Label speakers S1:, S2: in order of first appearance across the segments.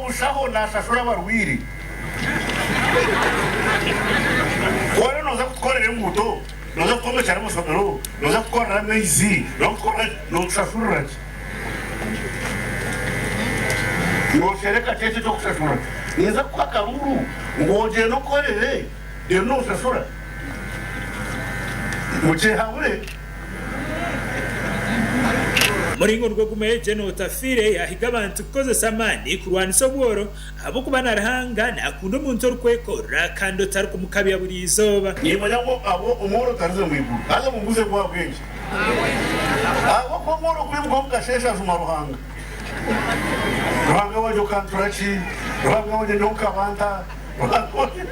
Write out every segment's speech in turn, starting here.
S1: Omushaho naashashura abarwaire. Ku oriyo nooza kutukorera enguuto, nooza kutwombekyera amashomero, nooza kutukorera amaizi, nooza kutukorera ki, nootushashurira ki? Nooshereka ki ekyo eky'okushashura? Ninza kukuha akaruuru ngu ogyende okorere reero nooshashura? Mukyehabure.
S2: Omuringo nigwo gumwe, Gen Otafiire yaahiga abantu kukozesa amaani kurwanisa obworo ahabw'okuba na Ruhanga naakunda omuntu orikwekorera kandi otarikumukabya buri izooba.
S1: Nimanya ngu abo omworo tariza mu iguru. Haza mumbuze ngu ahabw'enki? Ahabw'okuba omworo kwimuka omu kasheeshe ajuma Ruhanga. Ruhanga wangye okantura ki? Ruhanga wangye nyowe nkaba nta? Ruhanga wangye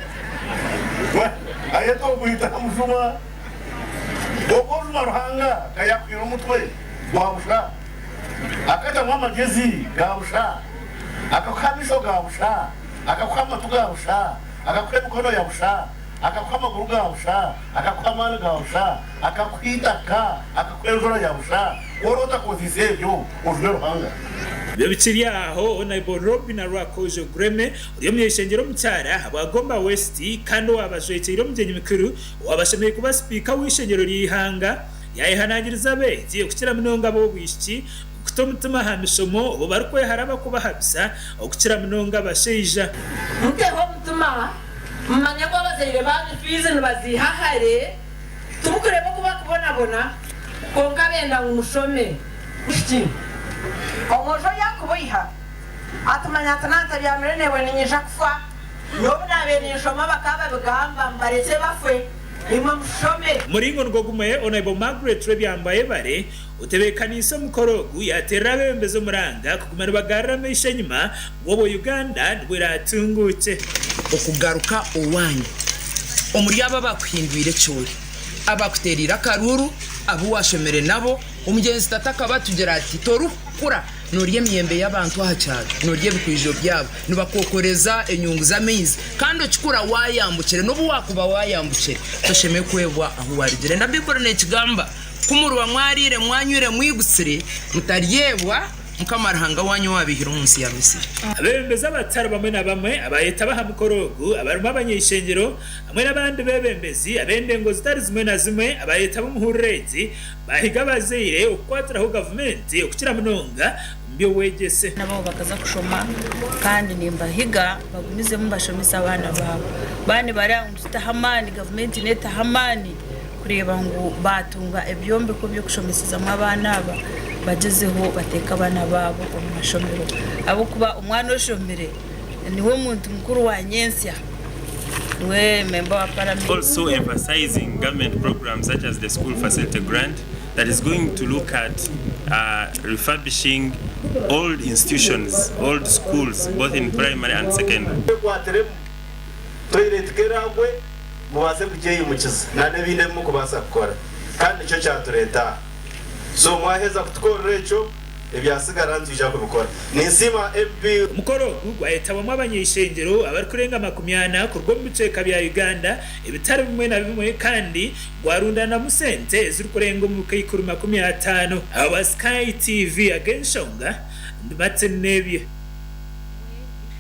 S1: ayeta ogwita amujuma. Ogwo ojuma Ruhanga ka yaakuhaire omutwe gwa busha, akatamu amagyezi ga busha, akakuha amaisho ga busha, akakuha amatu ga busha, akakuha emikono ya busha, akakuha amaguru ga busha, akakuha amaani ga busha, akakuha eitaka, akakuha enjura ya busha, ku oriba otakozeise ebyo, ojume Ruhanga.
S2: Ebyo bikiri aho, Honourable Robina Rwakojo Gureme ori omuny'eishengyero omukyara ahabwa Gomba West kandi owaaba ajwekyeire omugyenyi mukuru Owaaba ashemereire kuba sipiika w'eishengyero ry'eihanga yaayehanangiriza abeegi okukira munonga ab'obwishiki kuta omutima aha mishomo obwo barikwehara abarikubahabisa okukira munonga abashaija.
S3: Muteho omutima mumanye ngu abazaire baanyu fiizi nibaziiha hare, timukureeba oku barikubonabona kwonka benda ngu mushome.
S4: Mwishiki, omwojo yaakuboiha ati, Manya nti naantabyamire naiwe niinyija kufa.
S3: N'obu naabaire ninshoma bakaba babigamba, mubarekye bafe, imwe mushome.
S2: Omuringo nigwo gumwe, Honourable Margaret Rwebyambu Ayebare, otebeekaniise omukoro ogu yaateerera abeebembezi omuranga kuguma nibagarura amaisho enyima ngu obwo Uganda nibwo eraatunguukye.
S5: Okugaruka owaanyu omuri abo abakuhindwire eki ori, abakuteereire akaruuru, abu waashomire nabo. Omugyenzi tata akaba atugira ati, Torikukura Noorya emiyembe y'abantu aha kyaro, noorya ebikwijo byabo, nibakwokoreza enyungu z'amaizi, kandi okikura waayambukire. N'obu waakuba waayambukire, toshemereire kwebwa ahu waarugire. Na Baiburi neekigamba, Ku muriba mwariire, mwanywire, mwigutsire, mutaryebwa Mukama Ruhanga waanyu owaabaihire omu nsi ya Misiri.
S2: Abeebembezi abatari bamwe na bamwe abaayetaba aha mukoro ogu abarimu abanyeishengyero hamwe n'abandi beebembezi ab'endengo zitari zimwe na zimwe abaayetaba omuhuriro egi Baahiga abazaire okukwatiraho gavumenti okukira munonga omu by'obwegyese.
S6: Nabo bakaza kushoma kandi nimbahiga bagumizemu bashomese abaana baabo. Baaba nibareeba ngu nitutaho amaani, gavumenti neetaho amaani kureeba ngu baatunga ebyombeko by'okushomesezamu abaana aba, bagyezeho bateeke abaana baabo omu mashomero ahabw'okuba omwana oshomire niwe muntu mukuru wa nyentsya. Niwe memba wa paramenti.
S7: Also emphasizing government programs such as the school facility grant that is going to look at refurbishing old institutions, old schools both in primary and secondary.
S8: Mwekwatiremu, toilet ku eraagwe mubaase kugyeyimukiza na n'ebindi ebi mukubaasa kukora kandi nikyo kyatureeta aha. So mwaheza kutukorera ekyo, Ebyatsigara nitwija kubikora. Ninsiima MP.
S2: Omukoro ogu gwayetabwamu abanyeishengyero abarikurenga 40 kuruga omu bicweka bya Uganda ebitari bimwe na bimwe kandi gwarundanamu sente ezirikurenga omu bukaikuru 50. Ahabwa Sky TV ag'enshonga, ndi Martin Nebye.